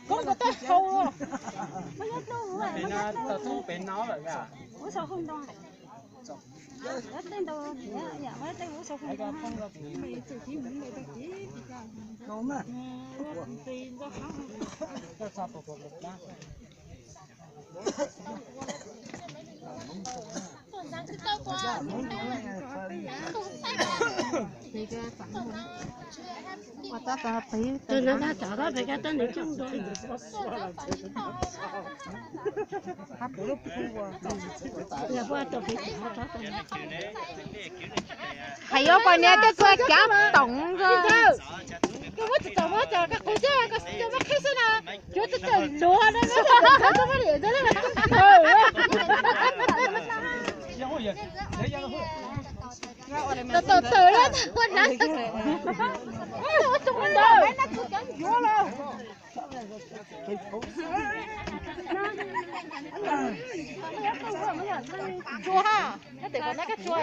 Koob ko tau hau. Pem no tau txog pem no lawm yom. Tus no tab tom pem ko tau nws coob dua. Hais yuav pom niam tej kua cav toom nkaus. Koj muab tsis tau muab cov koj qhus coj, koj muab qhib xwb na. Cuav txawm luag na, muab liam ntawd na. Tawm tawm tawm, ua dab. Tsua ha, nyob tim kom nab kab tsua.